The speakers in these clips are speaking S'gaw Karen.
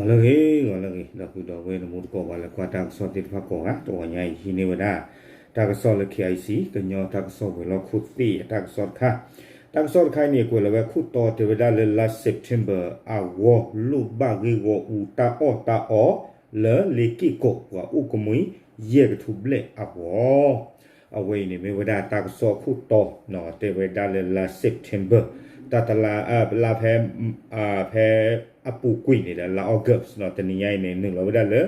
ဂီၤလၢအဂ့ၤ ဂီၤလၢအဂ့ၤ ဒီပုၢ်ဒီဝဲၢ်တံၤသကိး ပှၤလၢကွၢ်တၢ်ကစီၣ်သ့ၣ်တဖၣ်ကိးဂၤ တဂီၤညါအံၤ ဟံးန့ၢ်ဝဲဒၣ် တၢ်ကစီၣ်လၢ KIC ကညီတၢ်ကစီၣ်ဝဲၤလီၢ်ခိၣ်သ့ၣ်အတၢ်ကစီၣ်တခါ, တၢ်ကစီၣ်တခါအံၤန့ၣ် ကွဲးလီၤဝဲခိၣ်တီတဲဝဲဒၣ်လၢ လါ September အဂီၢ် လိၣ်ဘၣ်ဂ့ၢ်ဂီၢ်အူတၢ်အီၣ်တၢ်အီ လၢလ့က့ၢ်ကီးပှၤအိၣ်ကမှံ ယဲၢ်ကထိဘျဲၣ်အဂီၢ် အဝဲအံၤန့ၣ်မ့ၢ်ဝဲဒၣ်တၢ်ကစီၣ်ခိၣ်တီ တဲဝဲဒၣ်လၢလါ September တၢ်တလါ လါဖဲ ဖဲအပူၤကွံာ်န့ၣ်ဒီး လါ August တနံၤညါအံၤန့ၣ် နုာ်လီၤဝဲဒၣ်လၢ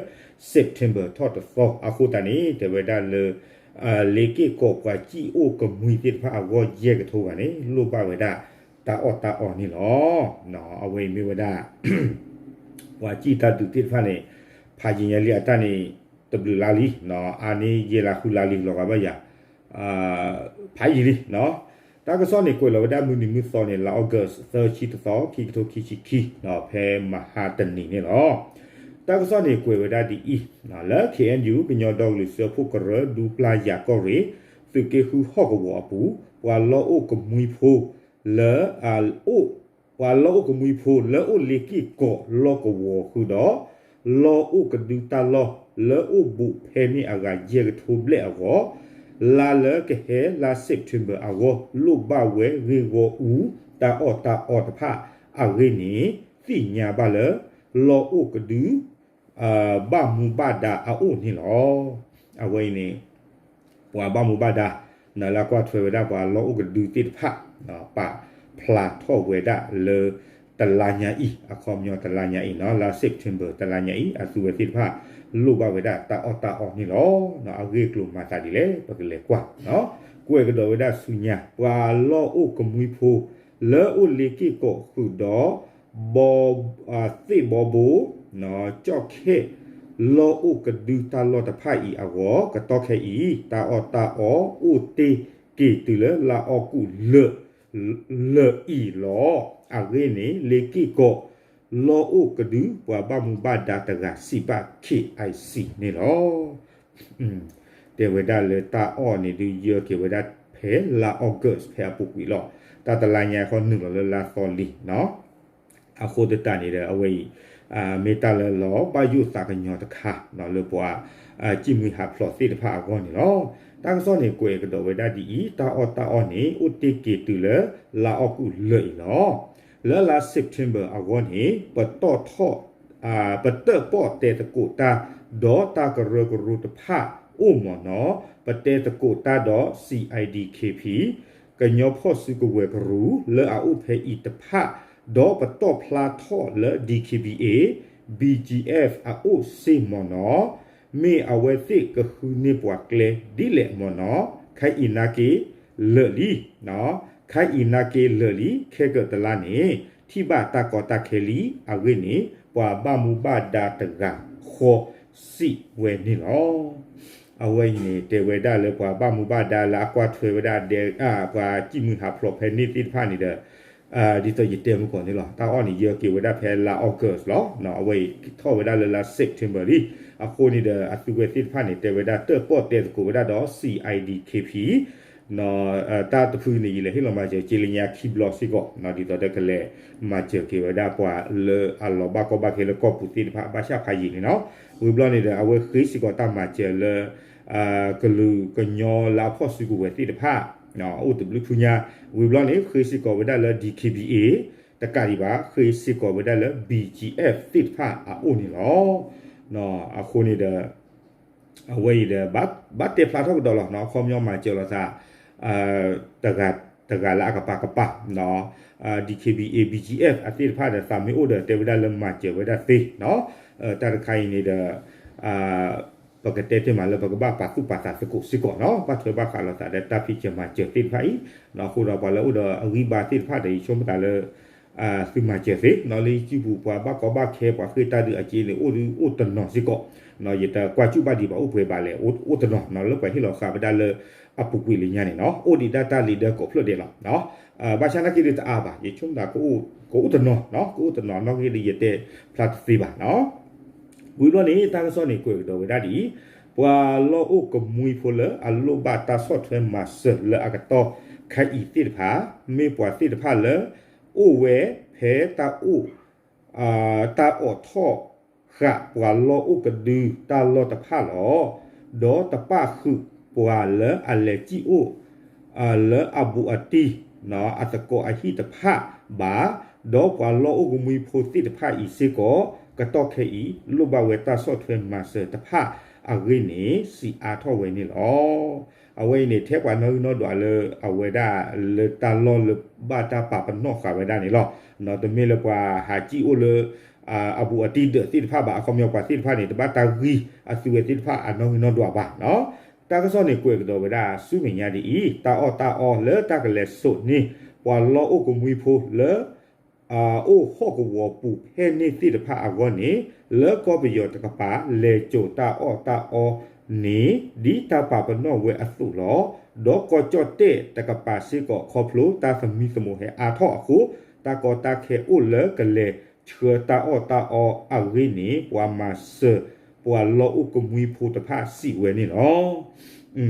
September ထီၣ်တသီ အဃိသတးန့ၣ် တဲဝဲဒၣ်လၢ လ့က့ၢ်ကီးပှၤစံၣ်အိၣ်ကမှံသ့ၣ်တဖၣ်အဂီၢ် ယဲၢ်ကထိဂၤန့ၣ် လိၣ်ဘၣ်ဝဲဒၣ်တၢ်အီၣ်တၢ်အီန့ၣ်လီၤ. အဝဲအံၤမ့ၢ်ဝဲဒၣ် ပှၤစံၣ်တၢ်ဒုးသ့ၣ်တဖၣ်န့ၣ် ဖးယံာ်ညါလံအတၢ်န့ၣ် တဘျုးလါလံ, အါန့ၢ်ယဲၢ်လါဃုလါလံ လီၤဂာ်ဘၣ်ယၤ ဖးယံာ်လံ. တၢ်ကစီၣ်န့ၣ် ကွဲးလီၤဝဲဒၣ်မုၢ်နံၤမုၢ်သီန့ၣ် လါ August သၢဆံတသီ ခံကထိခံဆံခံ ဖဲမဟါတနံၤန့ၣ်လီၤ. တၢ်ကစီၣ်န့ၣ် ကွဲးဝဲဒၣ်ဒ်အံၤ, လၢ KNU ကညီဒီကလုာ်စၢဖှိၣ်ကရၢ ဒူပျၢ်ယၤကီၢ်ရ့ၣ် သုးက့ဃုဟီၣ်ကဝီၤအပူၤ ပှၤလီၢ်အိၣ်ကမှံဖိ လၢ ပှၤလီၢ်အိၣ်ကမှံဖိလၢအိၣ်လ့က့ၢ်ကီးလီၢ်ကဝီၤဃုာ်ဒီး လီၢ်အိၣ်ကဒုတၢ်လီၢ်လၢအိၣ်ဘူးဖဲန့ၣ်အဂၤ ယဲၢ်ကထိဘျဲၣ်အဂီၢ် လါလၢကဟဲလါ September အဂီၢ် လိၣ်ဘၣ်ဝဲဂ့ၢ်ဂီၢ်အူတၢ်အီၣ်တၢ်အီတဖၣ်အဂ့ၢ်န့ၣ် သ့ၣ်ညါဘၣ်လၢ လီၢ်အိၣ်ကဒု ဘၣ်မူဘၣ်ဒါအအိၣ်န့ၣ်လီၤ. အဝဲအံၤန့ၣ် ပှၤဘၣ်မူဘၣ်ဒါ လၢအကွၢ်ထွဲဝဲဒၣ်ပှၤလီၢ်အိၣ်ကဒုသ့ၣ်တဖၣ် ပာ်ဖျါထီၣ်ဝဲဒၣ်လၢ တလါညါအံၤ အခီပညီတလါညါအံၤနီၤ လါ September တလါညါအံၤ အသုဝဲသ့ၣ်တဖၣ် လိၣ်ဘၣ်ဝဲဒၣ်တၢ်အီၣ်တၢ်အီန့ၣ်လီၤ. အဂ့ၢ်အကျိၤမၤသးဒ်လဲၣ် ပကလဲၤကွၢ် ကွဲးကဒီးဝဲဒၣ်ဆူညါ ပှၤလီၢ်အိၣ်ကမှံဖိ လၢအိၣ်လ့က့ၢ်ကီးဃုာ်ဒီး ဘီ သ့ၣ်ဘီဘိ ကၠီၣ်ခဲၣ် လီၢ်အိၣ်ကဒုတၢ်လီၢ်တဖၣ်အံၤအဂီၢ် ကတီၢ်ခဲအံၤ တၢ်အီၣ်တၢ်အီအိၣ်တ့ၢ်က့ၤတုၤလၢလါအီကူးလၢာ် လၢာ်အံၤလီၤ. အဂ့ၢ်န့ၣ် လ့က့ၢ်ကီး လီၢ်အိၣ်ကဒု ပှၤဘၣ်မူဘၣ်ဒါတဂၤစံးဘၣ် KIC န့ၣ်လီၤ. တဲဝဲဒၣ်လၢတၢ်အီၣ်န့ၣ်ဒုးယၢက့ၤဝဲဒၣ်ဖဲလါ August ဖဲအပူၤကွံာ်လီၤ. တၢ်တလါညါဃီနုာ်လီၤလၢလါသီလံနီၤ. အဃိသတးန့ၣ်ဒီး အဝဲအံၤ မ့ၢ်တၢ်လၢလီၤဘၣ်ယိၣ်သးကညီၤတခါ လၢပှၤ စံၣ်မှံဟးဖျိးသ့ၣ်တဖၣ်အဂီၢ်န့ၣ်လီၤ. တၢ်ကစီၣ်န့ၣ်ကွဲးကဒီးဝဲဒၣ်ဒ်အံၤ တၢ်အီၣ်တၢ်အီန့ၣ် အိၣ်တ့ၢ်က့ၤတုၤလၢလါအီကူးလၢာ်အံၤလီၤ. လၢလါ September အဂီၢ်န့ၣ် ပတီၢ်ထီၣ် ပတၢၣ်ပီၣ်တဲသကိးတၢ် ဒီးတၢ်ကရၢကရိတဖၣ်အိၣ်မ့ၢ်နီၤ ပတဲသကိးတၢ်ဒီး CIDKP ကညီဖီၣ်စုကဝဲၤကရူၢ် လၢအအိၣ်ဖဲအံၤတဖၣ် ဒီးပတီၢ်ဖျါထီၣ်လၢ DKBA BGF အအိၣ်စ့ၢ်မ့ၢ်နီၤ မ့ၢ်အဝဲသ့ၣ်ကဃုန့ၢ်ပှၤကျဲဒ်လဲၣ်မ့ၢ်နီၤ ခဲအံၤနာ်က့လၢာ်လံ ခဲအံၤနာ်က့လၢာ်လံ ခဲကတလါန့ၣ် ထံၣ်ဘၣ်တၢ်ကီတၢ်ခဲလံ အဂ့ၢ်န့ၣ် ပှၤဘၣ်မူဘၣ်ဒါတဂၤဃီစံးဝဲန့ၣ်လီၤ. အဝဲအံၤန့ၣ် တဲဝဲဒၣ်လၢပှၤဘၣ်မူဘၣ်ဒါလၢအကွၢ်ထွဲဝဲဒၣ်ဒဲ ပှၤစံၣ်မှံဟးဖျိးဖဲန့ၣ်သ့ၣ်တဖၣ်န့ၣ်ဒီး ဒ်သိးယတဲမုၢ်ကီၢ်န့ၣ်လီၤ. တၢ်အီၣ်န့ၣ် ယၢက့ၤဝဲဒၣ်ဖဲလါ August လီၤ. အဝဲအံၤထီၣ်ဝဲဒၣ်လၢလါ September လံ. အဃိန့ၣ်ဒီး အသုဝဲသ့ၣ်တဖၣ်န့ၣ် တဲဝဲဒၣ်တၢၣ်ပီၣ်တဲသကိးဝဲဒၣ်ဒီး CIDKP တၢ်တဖုန့ၣ် ယလဲၤဟ့ၣ်လီၤမၤစၢၤက့လၢညါခံဘျီစ့ၢ်ကီး ဒ်သိးဒီးကလဲၤမၤစၢၤက့ၤဝဲဒၣ်ပှၤလၢအလီၤဘၣ်ကီဘၣ်ခဲလၢကီၢ်ပူၤသ့ၣ်တဖၣ် ဘၣ်ဆၣ်ဖးယံာ်န့ၣ်နီၤ. ဝံၤဘျီန့ၣ်ဒီး အဝဲဃ့စ့ၢ်ကီးတၢ်မၤစၢၤလၢ ကလုာ်ကညီလၢအဖီၣ်စုကဝဲၤသ့ၣ်တဖၣ် အိၣ်တဘျုးဖုညါ ဝံၤဘျီန့ၣ် ဃ့စ့ၢ်ကီးဝဲဒၣ်လၢ DKBA တကးဒံးဘၣ် ဃ့စ့ၢ်ကီးဝဲဒၣ်လၢ BGF သ့ၣ်တဖၣ်အအိၣ်န့ၣ်လီၤ. အဃိန့ၣ်ဒီး အဝဲအံၤဒီး ဘၣ်တဲဖျါထီၣ်ကဒီးလီၤ. အခီပညီမၤစၢၤလိာ်သး တဂၤလၢအကပၤကပၤ DKBA BGF အသ့ၣ်တဖၣ်ဒီး သးမ့ၢ်အိၣ်ဒီး တဲဝဲဒၣ်လၢမၤစၢၤဝဲဒၣ်သ့နီၤ. တၢ်တခါအံၤန့ၣ်ဒီး ပကတဲတ့ၢ်မးလၢပကဘၣ်ပာ်သူၣ်ပာ်သးသကိးစ့ၢ်ကီးနီၤ. ဘၣ်ထွဲဘၣ်ဃးလိာ်သးဒီးတၢ်ဖံးစၢၤမၤစၢၤသ့ၣ်တဖၣ်အံၤ အဃိဒီးပှၤလၢအိၣ်ဒီးအဂံၢ်ဘါသ့ၣ်တဖၣ်ဒီး ယဆိကမိၣ်သးလၢ သုမၤစၢၤသ့နီၤ. လၢယစုပူၤ ပှၤဘၣ်ကီဘၣ်ခဲပှၤဃ့ၢ်တၢ်ဒုးအစ့န့ၣ် အိၣ်ဒုးအိၣ်တနီၤစ့ၢ်ကီး ယတကွၢ်စူၣ်ဘၣ်ဒံးဘၣ်အိၣ်ပှဲၤဘၣ်လဲၣ် အိၣ်တနီၤနီၤ လၢပှၤဟ့ၣ်လီၤဃာ်ဝဲဒၣ်လၢအပူၤကွံာ်လၢညါန့ၣ်နီၤ အိၣ်ဒံးဒၣ်တၢ်လံၤဒၢကိးဖျၢၣ်ဒဲးလီၤ. ဘၣ်ဆၣ်နာ်က့ဒုးတအါဘၣ် ယဆိကမိၣ်သး ကအိၣ်တနီၤ ကအိၣ်တနီၤနီၣ်ဂံၢ်ဒုးယတဲဖျါတသ့ဘၣ်နီၤ. ဝံၤဘျီန့ၣ် တၢ်ကစီၣ်န့ၣ်ကွဲးကဒီးဝဲဒၣ်ဒ်အံၤ ပှၤလီၢ်အိၣ်ကမှံဖိလၢအလိၣ်ဘၣ်တၢ်ဆီၣ်ထွဲမၤစၢၤလၢအကတီၢ်ခဲအံၤသ့ၣ်တဖၣ် မ့ၢ်ပှၤသ့ၣ်တဖၣ်လၢ အိၣ်ဝဲဖဲတၢ်အိၣ် တၢ်အိးထီၣ် ဃာ်ပှၤလီၢ်အိၣ်ကဒုတၢ်လီၢ်တဖၣ်လီၤ. ဒီးတပာ်ဃုာ်ပှၤလၢအလဲၤစံၣ်အိၣ် လၢအဘူးအတံၢ် အသကိးအဟံၣ်တဖၣ်ဘၣ်, ဒီးပှၤလီၢ်အိၣ်ကမှံဖိသ့ၣ်တဖၣ်အံၤစ့ၢ်ကီး ကတီၢ်ခဲအံၤ လိၣ်ဘၣ်ဝဲတၢ်ဆီၣ်ထွဲမၤစၢၤတဖၣ်အဂ့ၢ်န့ၣ် စံးအါထီၣ်ဝဲန့ၣ်လီၤ. အဝဲအံၤန့ၣ် ထဲပှၤနီၣ်ဂံၢ်နီၣ်ဒွးလၢအဝဲဒၣ်လၢတၢ်လီၢ်လၢဘၣ်တၢ်ပာ်ပနီၣ်ဃာ်ဝဲဒၣ်န့ၣ်လီၤ. တမ့ၢ်လၢပှၤဟးစံၣ်အိၣ်လၢ အဘူးအတံၢ်ဒၢးသ့ၣ်တဖၣ်ဘၣ်, အခီပညီပှၤသ့ၣ်တဖၣ်န့ၣ် တဘၣ်တၢ်ဂံၢ်အသုဝဲသ့ၣ်တဖၣ်အနီၣ်ဂံၢ်နီၣ်ဒွးဘၣ်. တၢ်ကစီၣ်န့ၣ်ကွဲးကဒီးဝဲဒၣ်ဆူမဲာ်ညါဒ်အံၤ, တၢ်အီၣ်တၢ်အီလၢတၢ်ကလဲၤစိာ်န့ၢ် ပှၤလီၢ်အိၣ်ကမှံဖိလၢ အိၣ်ဟီၣ်ကဝီၤပူၤဖဲန့ၣ်သ့ၣ်တဖၣ်အဂီၢ်န့ၣ် လၢကီၢ်ပယီၤတကပၤ လဲၤစိာ်တၢ်အီၣ်တၢ်အီန့ၣ် ဒ်တၢ်ပာ်ပနီၣ်ဝဲအသိးလီၤ. ဒီးကီၢ်ကၠီၣ်တဲၣ်တကပၤစ့ၢ်ကီး ခီဖျိတၢ်သမံသမိးဟဲအါထီၣ်အဃိ တၢ်ကီတၢ်ခဲအိၣ်လၢကလဲၤဆှၢတၢ်အီၣ်တၢ်အီအဂ့ၢ်န့ၣ် ပှၤမၤစၢၤ ပှၤလီၢ်အိၣ်ကမှံဖိတဖၣ်စံးဝဲန့ၣ်လီၤ.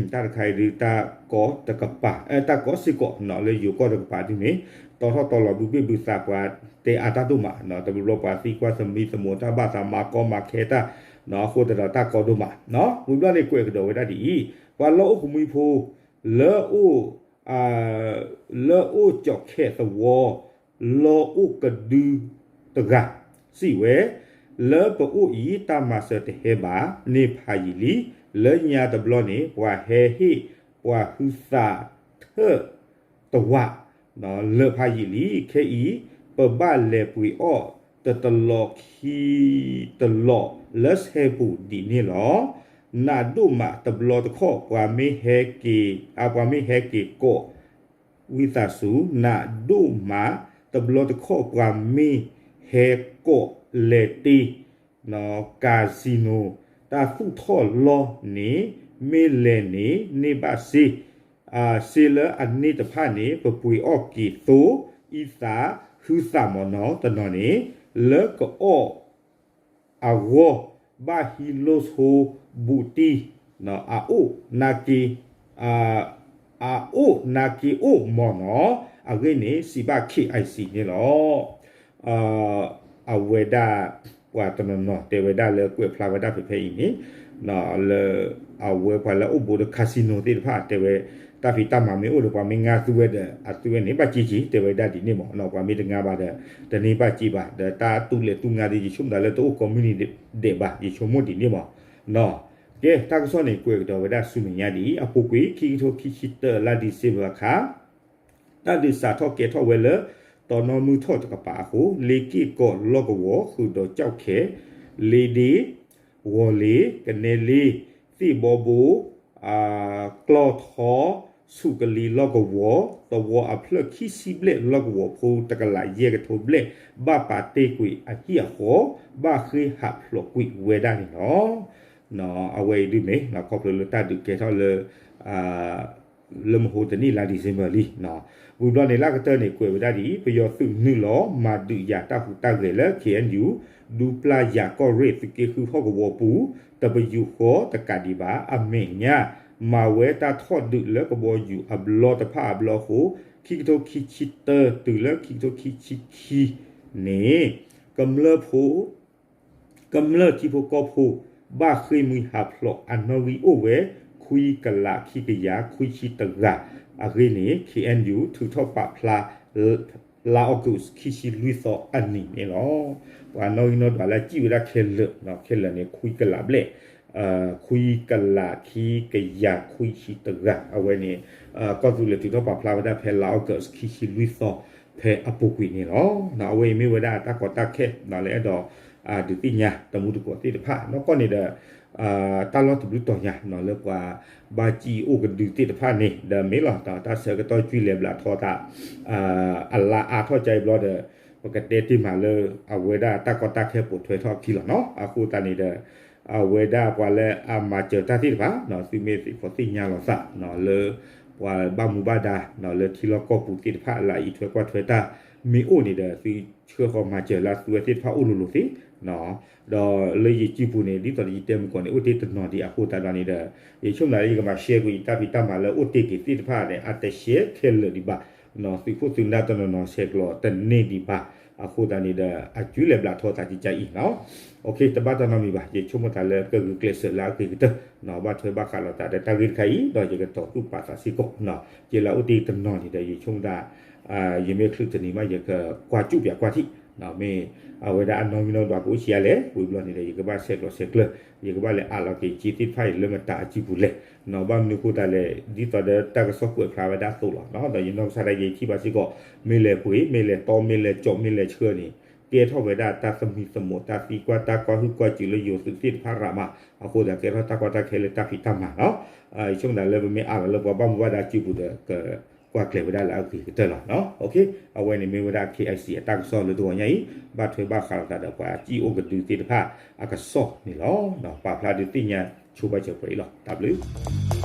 တၢ်တခါအံၤဒုး တၢ်ကီတကပၤ တၢ်ကီစ့ၢ်ကီး လၢယိၤကီၢ်တကပၤဒ်န့ၣ် တီထီၣ်တီလီၤဘုဘ့ၣ်ဘုသး ပှၤတဲအါတၢ်ဒိၣ်မး, တဘျီဘျီပှၤသံကွၢ်သမံသမိးတၢ်ဘၣ်သး မၤကီမၤခဲတၢ် အဃိသတးဒီးတၢ်ကီဒိၣ်မး. ဝံၤဘျီန့ၣ်ကွဲးကဒီးဝဲဒၣ်ဒ်အံၤ, ပှၤလီၢ်အိၣ်ကမှံဖိ လၢအိၣ် လၢအိၣ်ကၠီးခဲးသဝီ လီၢ်အိၣ်ကဒုတဂၤ စံးဝဲ, လၢပအိၣ်အံၤ တၢ်မၤစၢၤတဟဲဘၣ်န့ၣ်ဖးယံာ်လံ. လၢညါတဘျီန့ၣ် ပှၤဟဲဟ့ၣ်ပှၤဟုသးထၢၣ်တဝး လၢာ်ဖးယံာ်လံ. ခဲအံၤ ပဘၣ်လဲၤပှ့ၤအီၣ်တတလီးခံတလီးလၢဆဲပူၤဒ်န့ၣ်လီၤ. နးဒိၣ်မးတဘျီတခီၣ် ပှၤမ့ၢ်ဟဲက့ၤ ပှၤမ့ၢ်ဟဲက့ၤကိး ဝံသးစူၤ နးဒိၣ်မးတဘျီတခီၣ် ပှၤမ့ၢ်ဟဲကိးလဲၤတ့ casino တၢ်သူၣ်ထီၣ်လီၢ်န့ၣ် မ့ၢ်လဲၤန့ၣ် န့ၢ်ဘၣ်စ့ စ့လၢအန့ၢ်တဖၣ်န့ၣ် ပပှ့ၤအီၣ်က့ၤသိ အံသးဟုသးမ့ၢ်နီၤတနီၤန့ၣ် လၢကအီၣ် အဂီၢ် ဘၣ်ဟံးလိၢ်ဆိဘူးတံၢ် အအိၣ်နာ်က့ အအိၣ်နာ်က့အိၣ်မ့ၢ်နီၤ အဂ့ၢ်န့ၣ် စံးဘၣ် KIC န့ၣ်လီၤ. အဝဲဒၣ် ပှၤတနီၤနီၤတဲဝဲဒၣ်လၢကွဲးဖျါဝဲဒၣ်ဖဲဖဲအံၤန့ၣ် လၢ အဝဲပှၤလၢအိၣ်ဘူးဒီး casino သ့ၣ်တဖၣ်တဲဝဲ တၢ်ဖံးတၢ်မၤမ့ၢ်အိၣ်ဒီး ပှၤမ့ၢ်ငါသူဝဲဒီး အသူဝဲန့ၣ် ဘၣ်က့က့ တဲဝဲဒၣ်ဒ်န့ၣ်မ့ၢ်နီၤ ပှၤမ့ၢ်တငါဘၣ်ဒီး တန့ၢ်ဘၣ်က့ဘၣ် ဒီးတၢ်တူၢ်လဲၤတူၢ်ငါဒီး ယဆိကမိၣ်သးလၢတအိၣ်ကိးမုၢ်နံၤဒဲးဘၣ် ယဆိကမိၣ်ဒ်န့ၣ်မ့ၢ်နီၤ. ကဲ တၢ်ကစီၣ်န့ၣ်ကွဲးကဒီးဝဲဒၣ်ဆူမဲာ်ညါဒ်အံၤ အပူၤကွံာ် ခံကထိခံဆံတၢ လါ December အခါ တၢ်ဒုးစးထီၣ်ကဲထီၣ်ဝဲလၢ တီနီၢ်မုၢ်ထီၣ်တကပၤအဃိ လ့က့ၢ်ကီးလီၢ်ကဝီၤ ဃုာ်ဒီးကၠီၣ်ခဲ လ့ဒ့ ဝီၤလ့ၤ ကနဲလ့ သ့ၣ်ဘီဘိ ကျီၢ်ထီ ဆူၣ်ကလံၤလီၢ်ကဝီၤ သဝီအဖျၢၣ်ခံဆံဘျဲၣ်လီၢ်ကဝီၤဖိ တကလးယဲၢ်ကထိဘျဲၣ် ဘၣ်ပာ်တ့ၢ်ကွံာ်အဟံၣ်အဃီ ဘၣ်ဃ့ၢ်ဟးဖျိးကွံာ်ဝဲဒၣ်န့ၣ်လီၤ. အဝဲအံၤဒ်မ့ၢ် ခီဖျိလၢတၢ်ဒုးကဲထီၣ်လၢ လၢမဟိတနံၣ်လါ December လံ. ဝံၤဘျီန့ၣ် လၢကတၢၢ်န့ၣ် ကွဲးဝဲဒၣ်ဒ်အံၤ ပယီၤသုးနုာ်လီၤမၤဒုးယၤတၢ်ဟူးတၢ်ဂဲၤလၢ KNU ဒူပျၢ်ယၤကီၢ်ရ့ၣ် သုးက့ဃုဟီၣ်ကဝီၤပူၤ တပယူာ်ဃီတကးဒံးဘၣ် အမဲာ်ညါ မၤဝဲတၢ်ထီၣ်ဒုးလၢကဘီယူၤအဘျီတဖၣ်အဘျီအဃိ ခံကထိခံဆံတၢ တုၤလၢခံကထိခံဆံခံန့ၣ် ကမျၢၢ်ဖိ ကမျၢၢ်ထံဖိကီၢ်ဖိ ဘၣ်ဃ့ၢ်မှံဟးဖျိးအနီၣ်ဂံၢ်အိၣ်ဝဲ ခွံကလးခံကယၤခွံဆံတဂၤအဂ့ၢ်န့ၣ် KNU ထုးထီၣ်ပာ်ဖျါ လါအီကူး ခံဆံလွံၢ်သီအနံၤန့ၣ်လီၤ. ပှၤနီၣ်ဂံၢ်နီၣ်ဒွးလၢစံၣ်ဝဲဒၣ်ခဲလၢာ် ခဲလၢာ်န့ၣ် ခွံကလးဘျဲၣ် ခွံကလးခံကယၤခွံဆံတဂၤ အဝဲန့ၣ် ကီၢ်သူလ့ၤထုးထီၣ်ပာ်ဖျါဝဲဒၣ်ဖဲလါအီကူး ခံဆံလွံၢ်သီ ဖဲအပူၤကွံာ်န့ၣ်လီၤ. အဝဲအံၤမ့ၢ်ဝဲဒၣ်တၢ်ကီတၢ်ခဲ လၢအဲၣ်ဒိး ဒုးသ့ၣ်ညါတမူတကိးသ့ၣ်တဖၣ် နီၢ်ကီၢ်န့ၣ်ဒီး တၢ်လီၢ်တဘျုးတီၤညါ လၢပှၤဘၣ်စံၣ်အိၣ်ကဒုသ့ၣ်တဖၣ်န့ၣ် ဒီးမ့ၢ်လီၤ တၢ်ဆၢကတီၢ်ကွံာ်လဲၤဘျးထီသး အလါအါထီၣ်ကါအံၤဘျီဒီး ပကတဲတ့ၢ်မးလၢ အဝဲဒၣ်တၢ်ကီတၢ်ခဲပိာ်ထွဲထီၣ်အခံလီၤနီၤ. အဃိသတးန့ၣ်ဒီး အဝဲဒၣ်ပှၤလၢအမၤစၢၤတၢ်သ့ၣ်တဖၣ် သုမ့ၢ်သ့ၣ်ညါလီၤသး လၢ ပှၤဘၣ်မူဘၣ်ဒါ လၢထံလီၢ်ကီၢ်ပူၤသ့ၣ်တဖၣ် လၢအံးထွဲကွၢ်ထွဲတၢ်မ့ၢ်အိၣ်န့ၣ်ဒီး သုဆှၢဃီၤမၤစၢၤလၢသုဝဲသ့ၣ်တဖၣ်အိၣ်လိၤလိၤသ့ ဒီးလၢယစုပူၤန့ၣ် ဒ်သိးယတဲမုၢ်ကီၢ်န့ၣ် အိၣ်တ့ၢ်တနီၤဒံးအဃိသတးဒီးန့ၣ်ဒီး ယဆိကမိၣ်လၢယကဘၣ် share ကွံာ်ယတၢ်ဖံးတၢ်မၤလၢအိၣ်တ့ၢ်က့ၤသ့ၣ်တဖၣ်န့ၣ် အတ share ခဲလၢာ်ဒံးဘၣ်. သုးခိၣ်သုးနၢ်တနီၤနီၤဆဲးကျိးတန့ၢ်ဒံးဘၣ်. အဃိသတးန့ၣ်ဒီး အစုလဲၤဘျးထီၣ်သးကကါအံၤနီၤ. တဘၣ်တၢ်နီတမံၤဘၣ်, ယဆိကမိၣ်သးလၢကဂုာ်ကျဲးစၢးလၢအဂ့ၤကတၢၢ်နီၤ, ဘၣ်ထွဲဘၣ်ဃးလိာ်သးဒီးတၢ်ဂ့ၢ်တခါအံၤ ဒီးယကတီၢ်သူၣ်ပာ်သးစ့ၢ်ကီးနီၤ. ယဲလၢအအိၣ်တ့ၢ်တနီၤန့ၣ်ဒီး ယဆိကမိၣ်သး ယမ့ၢ်ချုးတနံၤမး ယကကွၢ်စူၣ်ပၠးကွၢ်ထံၣ်, မ့ၢ်အဝဲဒၣ်အနီၣ်ဂံၢ်နီၣ်ဒွးကအိၣ်ဆံးအါလဲၣ်, ဝံၤဘျီန့ၣ်ဒီး ယကဘၣ်ဆဲးကျိးဆဲးကျၢ, ယကဘၣ်လဲၤအးလီၤက့ၤက့သ့ၣ်တဖၣ်အံၤလၢမတၤအစုပူၤလဲၣ်နီၤ, ဘၣ်မနုၤအဃိသတးလဲၣ်, ဒ်သိးဒီးတၢ်ကစီၣ်ကွဲးဖျါဝဲဒၣ်အသိးလီၤနီၤ. ဒီးယနီၢ်ကစၢ်ဒၣ်ယဲထံၣ်ဘၣ်စ့ၢ်ကီး, မ့ၢ်လဲၤပှ့ၤ မ့ၢ်လဲၤတီ မ့ၢ်လဲၤကၠီး မ့ၢ်လဲၤဆှၢန့ၣ် ကဲထီၣ်ဝဲဒၣ်တၢ်သမံသမိး တၢ်သံကွၢ် တၢ်ကွၢ်ဟုၣ်ကွၢ်စူၣ်လၢယိၤသုးသ့ၣ်တဖၣ်ရၤမး, အဃိသတးကဲထီၣ်တၢ်ကီတၢ်ခဲလၢတၢ်ဖံးတၢ်မၤနီၤ. ယဆိကမိၣ်သးလၢပမ့ၢ်အးလီၤလၢပှၤဘၣ်မူဘၣ်ဒါစုပူၤဒီး ကကွၢ်ကျဲၤဝဲဒၣ်လၢအဂ့ၤကတၢၢ်လီၤ. အဝဲန့ၣ်မ့ၢ်ဝဲဒၣ် ခ့ၣ်အဲၣ်စံၣ် အတၢ်ကစီၣ်လၢတဂီၤညါအံၤ, ဘၣ်ထွဲဘၣ်ဃးလိာ်သးဒီးပှၤစံၣ်အိၣ်ကဒုသ့ၣ်တဖၣ်အကစီၣ်န့ၣ်လီၤ. ပာ်ဖျါဒုးသ့ၣ်ညါဆိပာ်စၢၤပှဲၤအံၤလီၤ. တၢ်ဘျုး